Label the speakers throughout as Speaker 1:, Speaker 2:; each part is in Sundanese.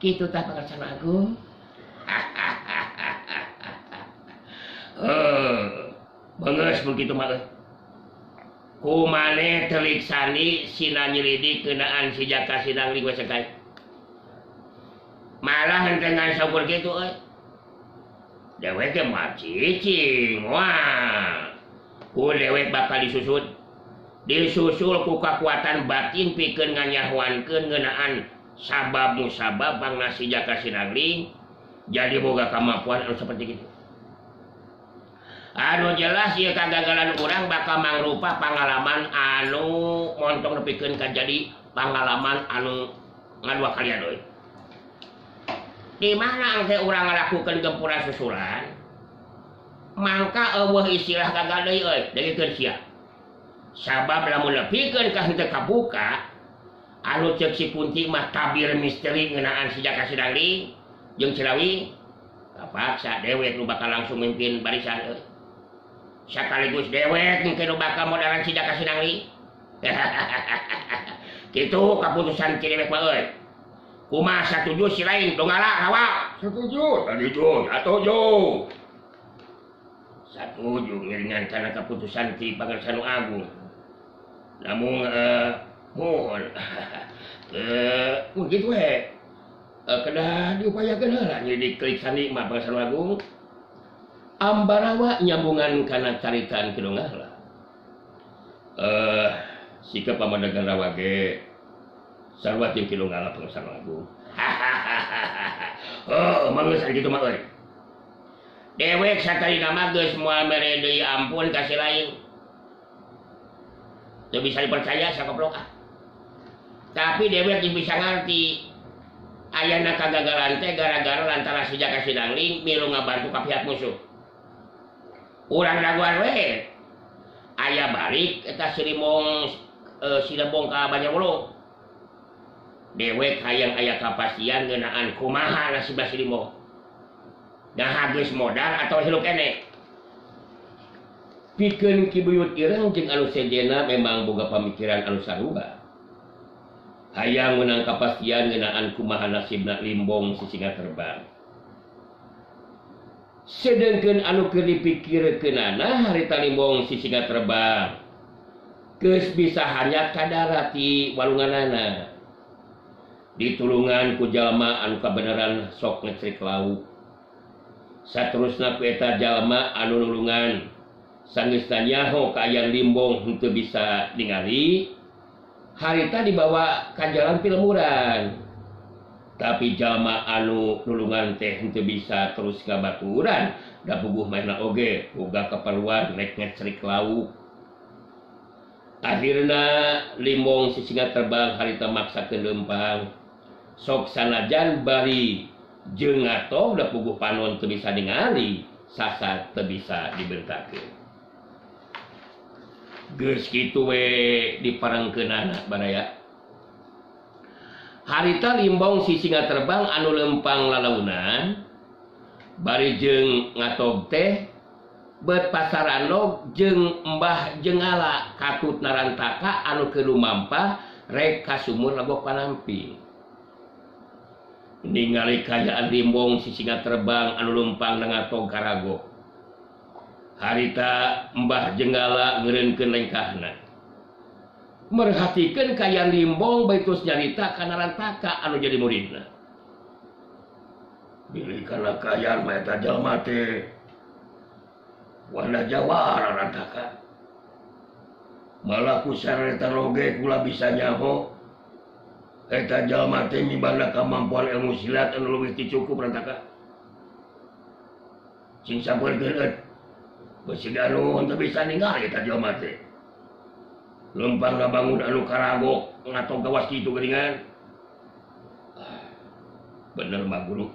Speaker 1: Kitu tah Pangersana Agung. Heuh, beungeus mun kitu mah euy. Ku maneh telik sandi sina nyelidik ngeunaan si Jaka Sinangling we sakali. Malah henteu ngan saukur kitu euy. Dewek ge moal cicing moal. Ku dewek bakal disusut. Disusul ku kakuatan batin pikeun nganyahoankeun ngeunaan sabab musabab bangna si Jaka Sinangling jadi boga kamampuan anu saperti kitu. Anu jelas ieu kagagalan urang bakal mangrupa pangalaman anu montong nepikeun ka jadi pangalaman anu ngadua kalian euy. Di mana engke urang ngalakukeun gempuran susulan mangka eueuh istilah gagal deui euy dengikeun sia. Sabab lamun nepikeun ka henteu kabuka anu ceuk si Kunti mah tabir misteri ngeunaan si Jaka Sinangling jeung Cilawi kapaksa dewek nu bakal langsung mimpin barisan euy. Sakaligus dewek mungkin nu bakal modalan si Jaka Sinangling. Kitu kaputusan ki dewek mah euy. Kumaha satuju si lain donggala rawa?
Speaker 2: Satuju. Satuju, satuju.
Speaker 1: Satuju ngiringan kana kaputusan ti Pangersanu Agung. Namun mohon mun kitu we. Kedah diupayakeun heula nyelidik telik sandi mah Pangersanu Agung. Ambarawa nyambungan kana caritaan Ki Donggala. Sikap pamadegan rawa ge sarua jeung Ki Donggala Pangersanu Agung. Oh, manggeus ari kitu mah euy. Dewek satarina mah geus moal mere deui ampun ka si lain. Teu bisa dipercaya sakoplok ah. Tapi dewek geus bisa ngarti ayana kagagalan teh gara-gara lantaran si Jaka Sinangling milu ngabantu ka pihak musuh. Urang dagoan we. Aya balik eta si Limbong si Lembong ka Banjarwulu. Dewek hayang aya kapastian ngeunaan kumaha nasib si Limbong. Nah geus modal atau hirup keneh. Pikeun Ki Buyut Ireng jeung anu sejenna memang boga pamikiran anu sarua. Hayang meunang kapastian ngeunaan kumaha nasibna Limbong si Singa Terbang. Sedengkeun anu keur dipikirkeunana harita Limbong si Singa Terbang geus bisa hanyat ka darat ti walunganana. Ditulungan ku jalma anu kabeneran sok ngecrik lauk. Saterusna ku eta jalma anu nulungan sanggeusna nyaho kaayaan Limbong henteu bisa ningali, harita dibawa ka jalan pilemuran. Tapi jalma anu nulungan teh henteu bisa terus ngabaturan, da puguh maena oge boga kaperluan rek ngecrik lauk. Akhirna Limbong si Singa Terbang harita maksakeun leumpang. Sok sanajan bari jeung ngato da puguh panon teu bisa ningali, sasar teu bisa dibentakeun. Geus kitu we diparengkeunana baraya. Harita Limbong si Singa Terbang anu leumpang lalaunan bari jeung ngatog teh bet pasarandog jeung Mbah Jenggala katut narantaka anu keur lumampah rek ka sumur Legok Panampi. Ningali kaayaan Limbong si Singa Terbang anu leumpang ngatog karago. Harita Mbah Jenggala ngeureunkeun lengkahna. Merhatikeun kaayaan Limbong baitus nyarita ka narantaka anu jadi muridna.
Speaker 2: Bilih kana kaayaan mah eta jalma teh warna jawara rantaka. Malah ku sareta oge kula bisa nyaho eta jalma teh mibanda kamampuan ilmu silat anu leuwih ti cukup rantaka. Sing sampeurkeun euy. Besi anu teu bisa ningali eta jalma teh. Lempang ngabangun anu karagok ngatog gawas kitu geuningan.
Speaker 1: Bener mah guru.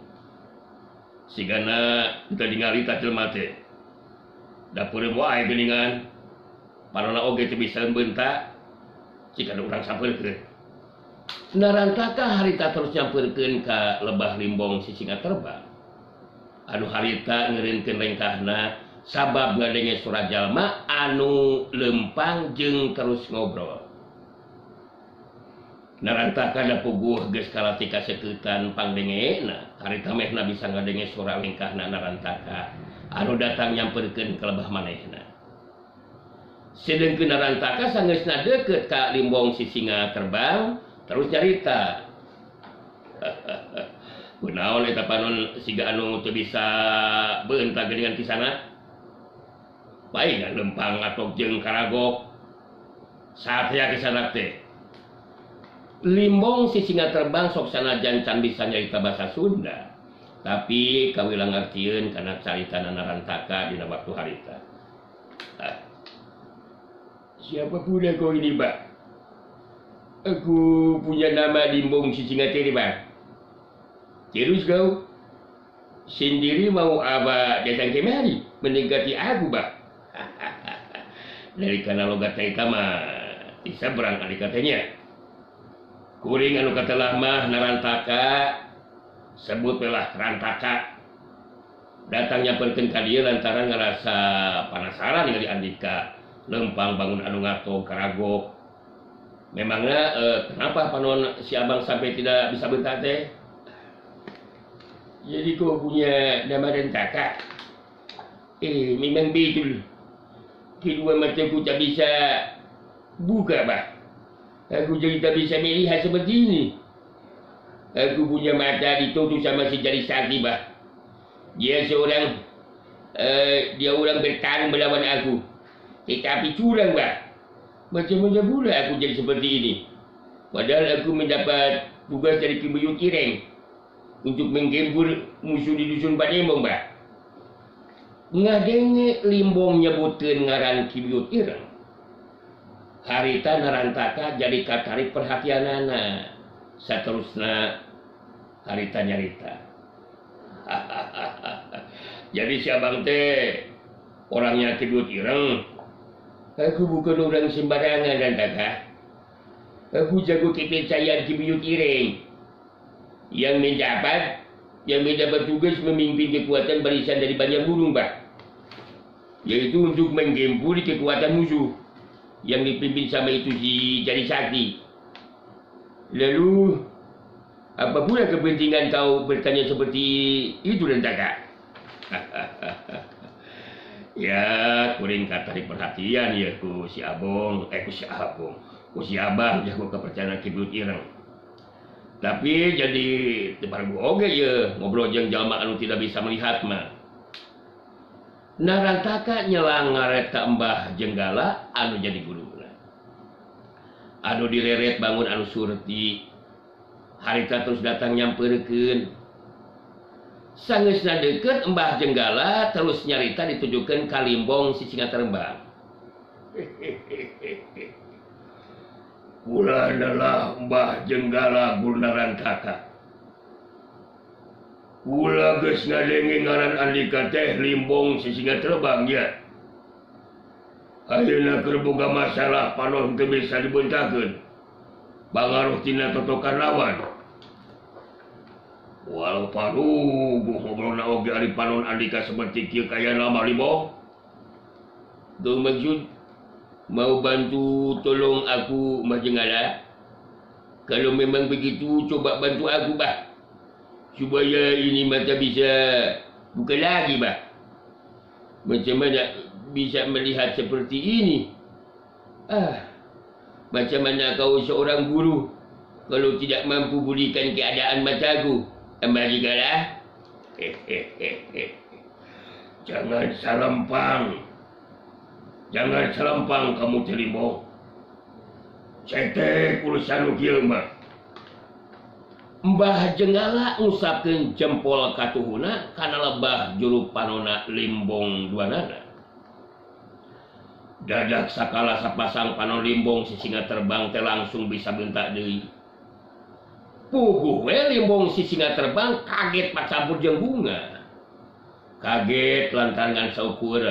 Speaker 1: Sigana teu ningali ta jelema teh. Da peureum wae geuningan. Parona oge teu bisa beunta. Sigana urang sampeurkeun. Narantaka harita terus nyampeurkeun ka lebah Limbong si Singa Terbang. Anu harita ngeureunkeun lengkahna sabab ngadenge suara jalma anu lempang jeung terus ngobrol. Narantaka da puguh geus kalati kasekeutan pangdengena harita mehna bisa ngadenge suara lengkahna Narantaka anu datang nyamperkeun ka lebah manehna. Sedengkeun Narantaka sanggeusna deukeut ka Limbong Sisinga terbang terus nyarita. Kunaon eta panon siga anu teu bisa beunta geuningan kisana? Bae lempang atok jeung karagok. Satria kisana teh. Limbong Sisinga terbang sok sanajan can bisa nyarita basa Sunda, tapi kawilang ngartieun kana caritana Narantaka dina waktu harita. Siapa pula kau ini, Pak? Aku punya nama Limbong Sisinga terbang. Terus kau sendiri mau apa datang kemari mendekati aku, Pak? Dari kana logat carita mah bisa berang ari katanya. Kuring anu katelah mah Narantaka sebut welah Rantaka. Datang nyamperkeun ka dieu lantaran ngarasa panasaran ningali Andika lempang bangun anu ngato karagok. Memangnya kenapa panon si abang sampai tidak bisa bentak teh? Jadi kau punya nama Rantaka? Memang betul. Kedua mataku tak bisa buka, bah. Aku jadi tak bisa melihat seperti ini. Aku punya mata ditutup sama si jari sakti, bah. Dia seorang dia orang bertarung melawan aku. Tetapi curang, bah. Macam mana pula aku jadi seperti ini? Padahal aku mendapat tugas dari Ki Buyut Ireng untuk menggempur musuh di dusun Panembong, bah. Ngadenge Limbong nyebutkeun ngaran Ki Buyut Ireng. Harita Narantaka jadi katarik perhatianana. Saterusna harita nyarita. Jadi si abang teh orangnya Ki Buyut Ireng. Aku bukan orang sembarangan, Rantaka. Aku jago kepercayaan Ki Buyut Ireng yang mendapat tugas memimpin kekuatan barisan dari banyak gunung, bah. Yaitu untuk menggempur kekuatan musuh yang dipimpin sama itu si Jari Sakti. Lalu apa pula kepentingan kau bertanya seperti itu, Rantaka? Ya, kuring katarik perhatian ya ku si abong, ku si abong, ku si abang jago kepercayaan Ki Buyut Ireng. Tapi jadi tebar oge ya ngobrol jeung jalma anu tidak bisa melihat mah. Narantaka nyelang ngaret ka Mbah Jenggala anu jadi guruna. Anu direret bangun anu surti. Harita terus datang nyamperkeun. Sangeusna deukeut Mbah Jenggala terus nyarita ditujukeun ka Limbong Sisinga Terbang. Kula adalah Mbah Jenggala guru Narantaka. Kula geus ngadenge ngaran Andika teh Limbong Sisinga Terbang ya. Ayeuna keur boga masalah panon teu bisa dibentakeun. Pangaruh tina totokan lawan. Walau paruguh ngobrolna oge ari panon Andika seperti kieu kaya lama Limbong. Tuh maksud mau bantu tolong aku Mbah Jenggala? Kalau memang begitu coba bantu aku, bah. Supaya ini mata bisa buka lagi, bah. Macam mana bisa melihat seperti ini? Macam mana kau seorang guru kalau tidak mampu pulihkan keadaan mataku, Mbah Jenggala? Jangan salempang. Jangan selempang kamu Limbong. Cetek urusan kieu mah. Mbah Jenggala ngusapkeun jempol katuhuna kana lebah juru panona Limbong duanana. Dadak sakala sapasang panon Limbong Sisinga Terbang teh langsung bisa bentak deui. Puguh we Limbong Sisinga Terbang kaget pacampur jeung bunga. Kaget lantaran saukur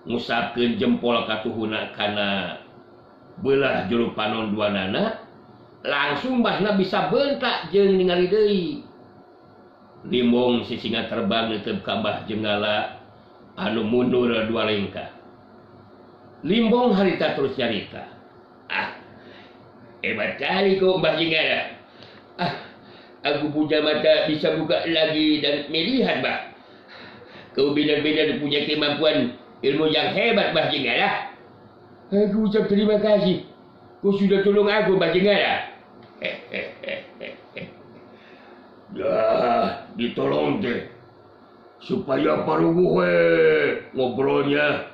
Speaker 1: ngusapkeun jempol katuhuna kana belah juru panon duanana, langsung bahna bisa bentak jeung ningali deui. Limbong Sisinga Terbang netep ka Mbah Jenggala anu mundur dua lengkah. Limbong harita terus nyarita. Hebat kali kau Mbah Jenggala. Ah, aku punya mata bisa buka lagi dan melihat, Mbah. Kau benar-benar punya kemampuan ilmu yang hebat, Mbah Jenggala. Aku ucap terima kasih. Kau sudah tolong aku, Mbah Jenggala.
Speaker 2: Dah, ditolong deh. Supaya paruguh ngobrolnya.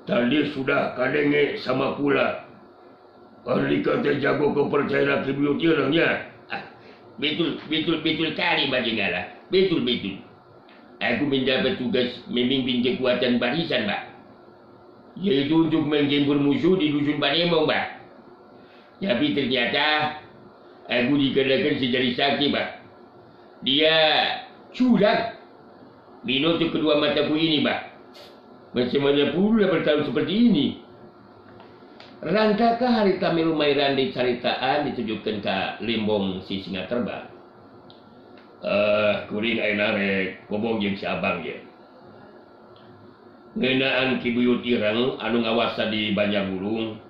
Speaker 2: Tadi sudah kadenge sama pula. Andika teh jago kepercayaan Ki Buyut Irengnya.
Speaker 1: Ah, betul, betul, betul kali Mbah Jenggala. Betul, betul. Aku mendapat tugas memimpin kekuatan barisan, Mbah. Yaitu untuk menggempur musuh di dusun Panemong, Mbah. Tapi ternyata aku dikenakan sejari sakti, Mbah. Dia curang. Menutup kedua mataku ini, Mbah. Macam mana pula bertarung seperti ini? Rangkaka harita melumairan di caritaan ditujukan ke Limbong si singa terbang.
Speaker 2: Kuring ayeuna rek ngomong jeung si abang ye. Ngeunaan Ki Buyut Ireng anu ngawasa di Banjarwulung,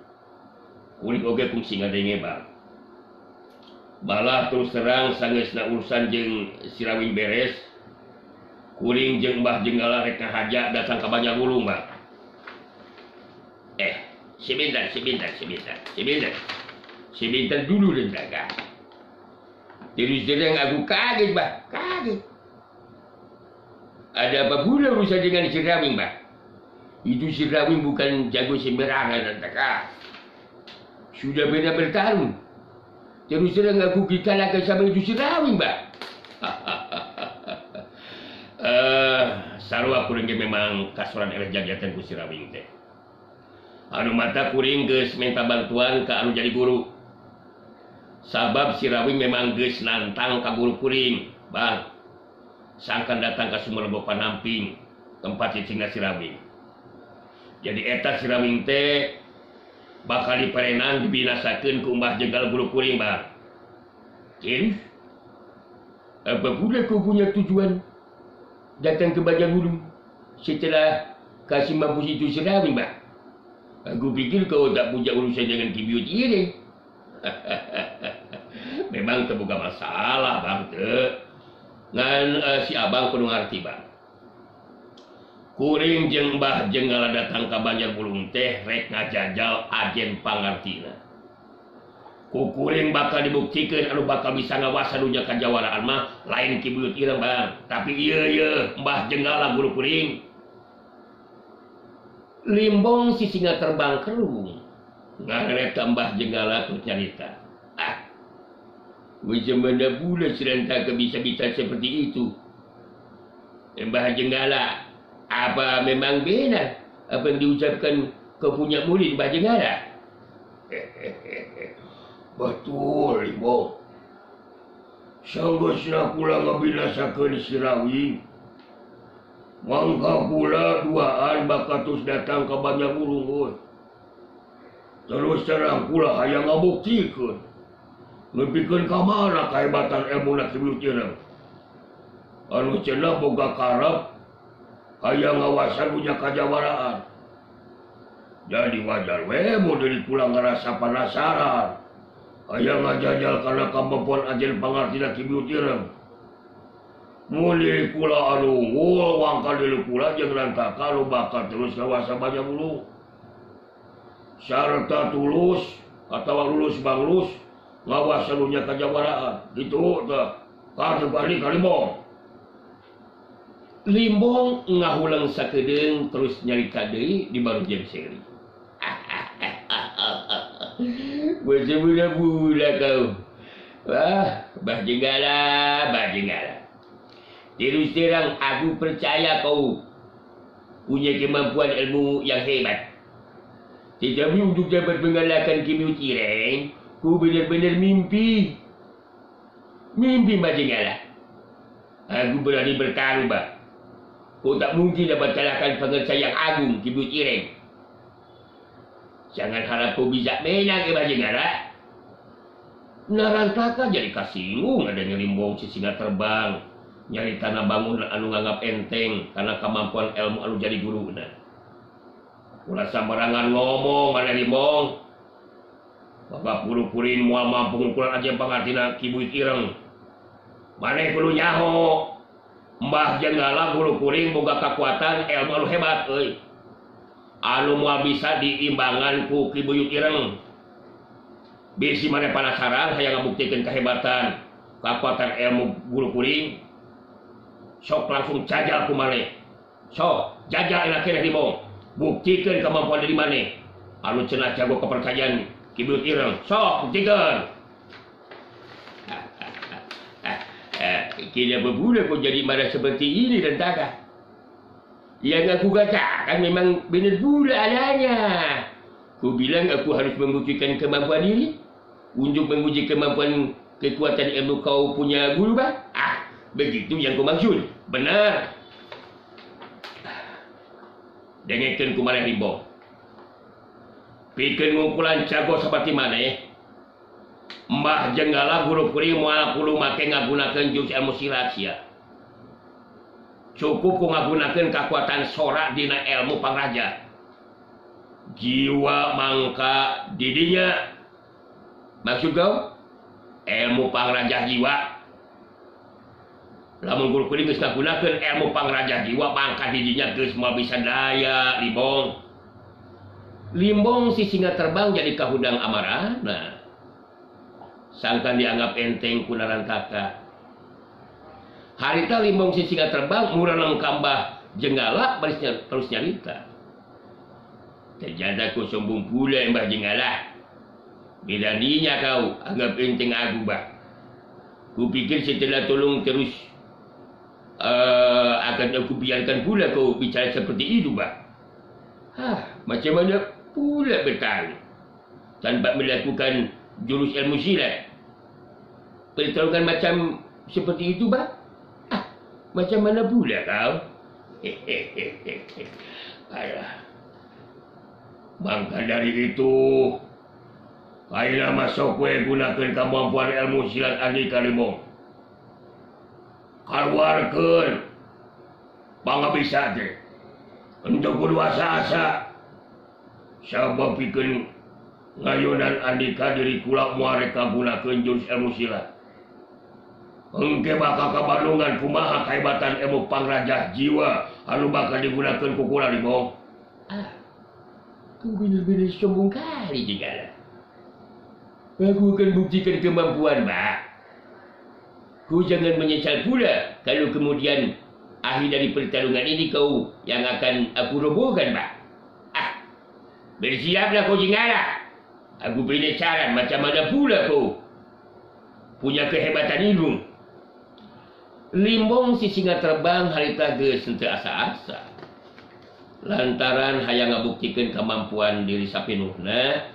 Speaker 2: kuring oge kungsi ngadenge, Bang. Balah terus terang sangeusna urusan jeung si Rawing beres, kuring jeung Mbah Jenggala rek ngahaja datang ka Banjarwulung, Bang.
Speaker 1: Sebentar, sebentar, sebentar, sebentar. Sebentar dulu, Rentaka. Terus terang aku kaget, Bah. Kaget. Ada apa pula urusan dengan si Rawing, Bah? Itu si Rawing bukan jago sembarangan, Rentaka. Sudah pernah bertarung. Terus terang aku dikalahkan sama itu si Rawing, Bah.
Speaker 2: Sarua kuring ge memang kasuran eleh jajatan ku si Rawing teh. Anu mata kuring geus minta bantuan ka anu jadi guru. Sabab si Rawing memang geus nantang ka guru kuring, Bang. Sangkan datang ka Sumur Lembok Panamping, tempat cicingna si Rawing. Jadi eta si Rawing teh bakal diperenan dibinasakeun ku Mbah Jenggala guru kuring, Bang.
Speaker 1: Terus apa pula kau punya tujuan datang ke Banjarwulung setelah kasih mampus itu si Rawing, Bang? Aku pikir kau tak punya urusan dengan Ki Buyut Ireng.
Speaker 2: Memang terbuka masalah, Bang. Ngan si abang kudu ngarti, Bang. Kuring jeung Mbah Jenggala datang ka Banjarwulung teh rek ngajajal ajen pangartina. Ku kuring bakal dibuktikeun anu bakal bisa ngawasa dunya kajawaraan mah lain Ki Buyut Ireng, Bang. Tapi ieu ieu Mbah Jenggala guru kuring.
Speaker 1: Limbong si singa terbang kerung. Ngaret Mbah Jenggala tuh nyarita. Ah, macam mana pula serentaka bisa bicara seperti itu? Mbah Jenggala, apa memang benar apa yang diucapkan kau punya murid Mbah Jenggala?
Speaker 2: Betul, Limbong. Sanggeusna kula ngabinasakeun si Rawing. Mangka pula duaan bakatus datang ke Banjarwulung. Terus terang pula hayang ngabuktikeun. Nepikeun ka mana kahebatan ilmu Ki Buyut Ireng. Anu cenah boga karep hayang ngawasan punya kajawaraan. Jadi wajar we mun diri kula ngarasa penasaran. Hayang ngajajal kana kemampuan ajen pangartina Ki Buyut Ireng. Mun diri kula anu unggul wangka diri kula jeung Rantaka nu bakal terus ngawasa Banjarwulung. Sarta tulus atawa lulus banglus ngawasa dunya kajawaraan. Gitu tah. Ka balik ka Limbong.
Speaker 1: Limbong ngahulang sakedeung terus nyarita deui di baru jeung seri. Bocah-bocah kau. Wah, Mbah Jenggala, Mbah Jenggala. Terus terang aku percaya kau punya kemampuan ilmu yang hebat. Tetapi untuk dapat mengalahkan Ki Buyut Ireng, kau benar-benar mimpi. Mimpi Mbah Jenggala. Aku berani bertaruh, Mbah. Kau tak mungkin dapat kalahkan pengersa yang agung Ki Buyut Ireng. Jangan harap kau bisa menang, Mbah Jenggala. Narantaka jadi kasinggung adanya Limbong si singa terbang. Nyari tanah bangun anu nganggap enteng karena kemampuan ilmu anu jadi guru. Nah, ulah sembarangan ngomong ada Limbong.
Speaker 2: Bapak guru kuring moal mampu ngungkulan aja pangartina Ki Buyut Ireng. Maneh kudu nyaho. Mbah Jenggala guru kuring boga kekuatan ilmu anu hebat euy. Anu moal bisa diimbangan ku Ki Buyut Ireng. Bisi maneh penasaran hayang ngabuktikeun kehebatan kekuatan ilmu guru kuring. Sok langsung jajal ku maneh. Sok jajal enak keneh Limbong. Buktikeun kemampuan diri maneh. Anu cenah jago kepercayaan Ki Buyut Ireng. Sok buktikeun. Tidak berguna kau jadi marah seperti ini Rentaka. Yang aku katakan memang benar pula adanya. Kau bilang aku harus membuktikan kemampuan diri untuk menguji kemampuan kekuatan ilmu kau punya guru bah? Ah, begitu yang kau maksud. Benar. Dengekeun ku maneh Limbong. Pikeun ngungkulan jago seperti maneh. Mbah Jenggala guru kuring moal kudu make ngagunakeun jurus ilmu silat sia. Cukup ku ngagunakeun kakuatan sora dina ilmu pangraja. Jiwa mangka didinya. Maksud kau? Ilmu pangraja jiwa. Lamun guru kuring geus ngagunakeun ilmu pangraja jiwa mangka didinya geus moal bisa daya Limbong. Limbong si singa terbang jadi kahudang amarahna. Sangkan dianggap enteng ku Narantaka. Harita Limbong si singa terbang mureneng ka Mbah Jenggala baris terus nyarita. Terjada ku sombong pula Mbah Jenggala. Beraninya kau anggap enteng aku bah. Kupikir setelah tolong terus akan aku biarkan pula kau bicara seperti itu bah. Hah, macam mana pula bertahan tanpa melakukan jurus ilmu silat. Pertarungan macam seperti itu bah? Ah, macam mana pula kau? Hehehe. Alah. Maka dari itu, ayeuna masuk we gunakeun kemampuan ilmu silat Andika Limbong. Kaluarkeun pangabisa teh. Untuk kudu asa-asa. Sabab pikeun ngayonan Andika diri kula moal rek kagunakeun jurus ilmu silat. Engke bakal kabandungan kumaha kahebatan ilmu pangrajah jiwa anu bakal digunakeun ku kula Limbong. Ah, kau bener-bener sombong kali Jenggala. Aku akan buktikan kemampuan, Pak. Kau jangan menyesal pula kalau kemudian akhir dari pertarungan ini kau yang akan aku robohkan, Pak. Ah, bersiaplah kau Jenggala. Aku penasaran macam mana pula kau punya kehebatan ilmu. Limbong si singa terbang harita geus henteu asa-asa. Lantaran hayang ngabuktikeun kemampuan diri sapinuhna,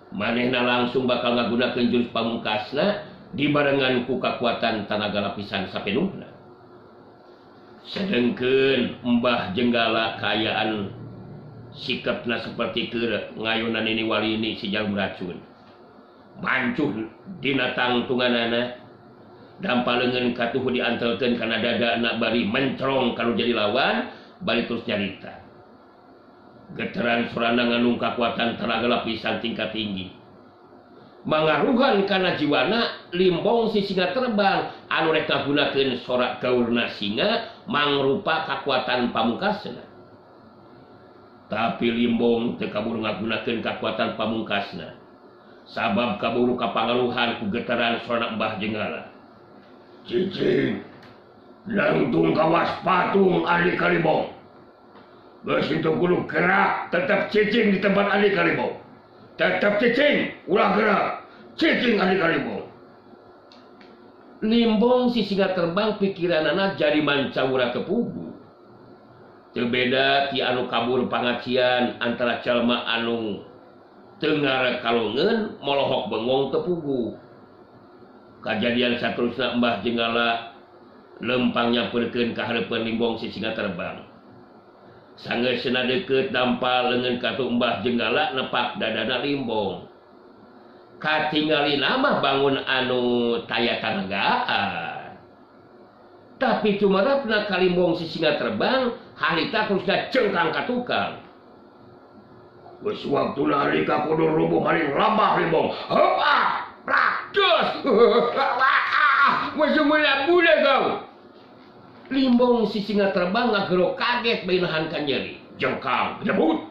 Speaker 2: manehna langsung bakal ngagunakeun jurus pamungkasna dibarengan ku kakuatan tanaga lapisan sapinuhna. Sedengkeun Mbah Jenggala kaayaan sikapna seperti keur ngayonan ini walini si jarum racun. Mancuh dina tangtunganana, dampa leungeun katuhu diantelkeun kana dadana bari mentrong kalau jadi lawan, bari terus nyarita. Getaran sorana ngandung kakuatan tenaga lapisan tingkat tinggi. Mangaruhan kana jiwana Limbong si singa terbang anu rek ngagunakeun sorak gaurna singa mangrupa kakuatan pamungkasna. Tapi Limbong teu kaburu ngagunakeun kakuatan pamungkasna. Sabab kaburu kapangaruhan ku getaran sorana Mbah Jenggala. Cicing, langtung kawas patung Andika Limbong. Geus itu kudu gerak, tetap cicing di tempat Andika Limbong. Tetap cicing, ulah gerak. Cicing Andika Limbong. Limbong si singa terbang pikiranana jadi mancawura kepugu. Teu beda ti anu kabur pangacian antara jalma anu teu ngarakalongeun molohok bengong tepugu. Kajadian saterusna Mbah Jenggala lempang nyamperkeun ka hareupeun Limbong si singa terbang. Sanggeusna deukeut dampa leungeun katuh Mbah Jenggala nepak dadana Limbong. Katingalina mah bangun anu taya tanagaan. Tapi cumarapna ka Limbong si singa terbang harita terus cengkang ka tukang. Geus waktuna harika kudu rubuh maring labah Limbong. Heup ah, praktis.
Speaker 1: Masuk mula-mula kau. Limbong si singa terbang ngagero kaget bae nahan ka nyeri.
Speaker 2: Jengkang jebut.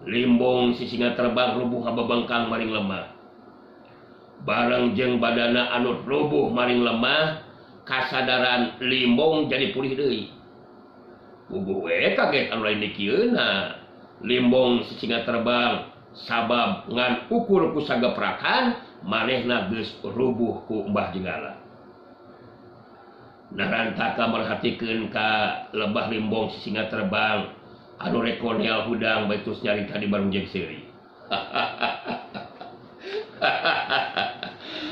Speaker 1: Limbong si singa terbang rubuh hababangkang maring lemah. Bareng jeung badana anu rubuh maring lemah, kasadaran Limbong jadi pulih deui. Puguh we kaget anu lain dikieuna. Limbong si singa terbang sabab ngan ukur ku sageprakan manehna geus rubuh ku Mbah Jenggala. Narantaka merhatikeun ka lebah Limbong si singa terbang anu rekonel hudang bae tos nyarita di barung jeung seuri.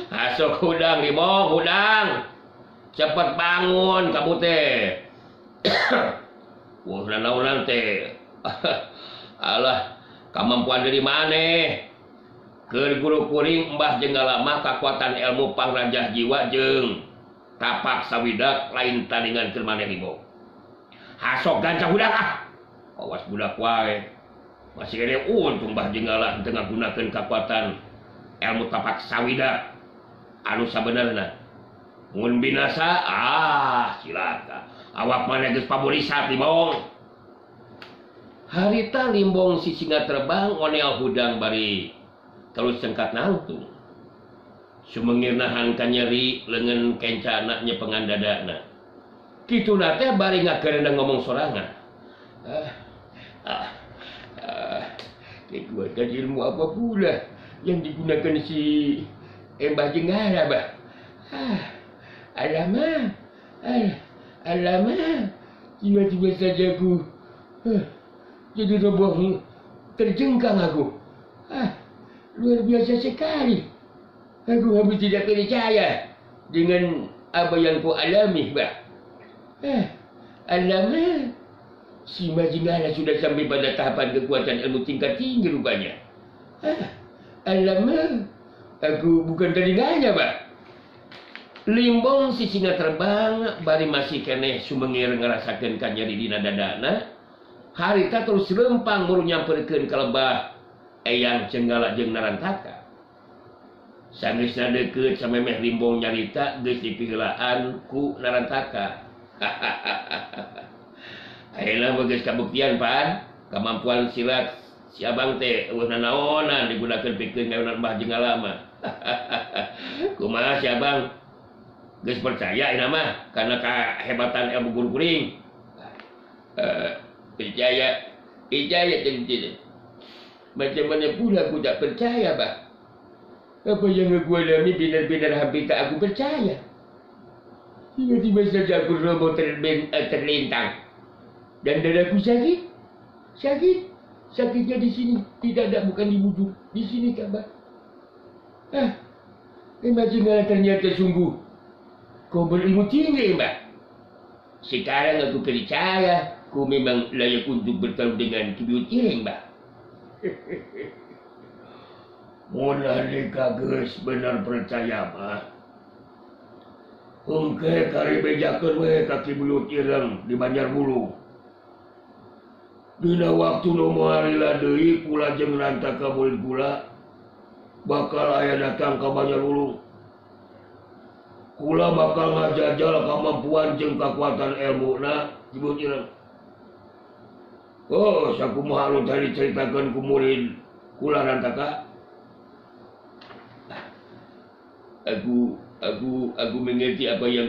Speaker 1: Asok hudang Limbong hudang. Cepet bangun kamu teh. Wah nanaonan teh. Alah kamampuan dari maneh. Keur guru kuring Mbah Jenggala mah kakuatan ilmu pangrajah jiwa jeung tapak sawidak lain tandingan keur maneh Limbong. Hasok gancang budak ah. Awas budak wae. Masih kene untung Mbah Jenggala teu ngagunakeun kakuatan ilmu tapak sawidak anu sabenerna. Mun binasa ah cilaka. Awak maneh geus paburisat Limbong. Harita Limbong si singa terbang onel hudang bari terus cengkat nangtung. Sumengir nahan ka nyeri leungeun kencana nyepengan dadana. Kituna teh bari ngageurendang ngomong sorangan. Kekuatan ilmu apa pula yang digunakan si Mbah Jenggala, bah? Alamak, alamak, tiba-tiba saja aku jadi roboh terjengkang aku. Luar biasa sekali. Aku hampir tidak percaya dengan apa yang kau alami, bah. Alamak, si Mbah Jenggala sudah sampai pada tahapan kekuatan ilmu tingkat tinggi rupanya. Alamak, aku bukan telinganya, bah. Limbong si singa terbang bari masih keneh sumengir ngarasakeun ka nyeri dina dadana. Harita terus lempang muru nyamperkeun ka lebah Eyang Jenggala jeung Narantaka. Sanggeusna deukeut samemeh Limbong nyarita geus dipiheulaan ku Narantaka. Ayeuna mah geus kabuktian pan kemampuan silat si abang teh eueuh nanaonan digunakeun pikeun ngayonan Mbah Jenggala mah. Kumaha si abang geus percaya ayeuna mah karena kehebatan ilmu guru kuring? Percaya, percaya tentu. Macam mana pula aku tak percaya, bah? Apa yang aku alami benar-benar hampir tak aku percaya. Tiba-tiba saja aku roboh terlentang. Dan dadaku sakit. Sakit. Sakitnya di sini. Tidak ada, bukan di bujur. Di sini, tak, bah. Imajinlah ternyata sungguh kau berilmu tinggi, bah. Sekarang aku percaya kau memang layak untuk bertarung dengan Ki Buyut Ireng, bah.
Speaker 2: Mun harika geus bener percaya mah. Engke kari bejakeun we ka Ki Buyut Ireng di Banjarbulu. Dina waktu nu moal lila deui kula jeung Rantaka murid kula bakal aya datang ka Banjarbulu. Kula bakal ngajajal kemampuan jeung kakuatan ilmuna Ki Buyut Ireng. Oh, sakumaha anu tadi diceritakeun ku murid kula Rantaka?
Speaker 1: Aku mengerti apa yang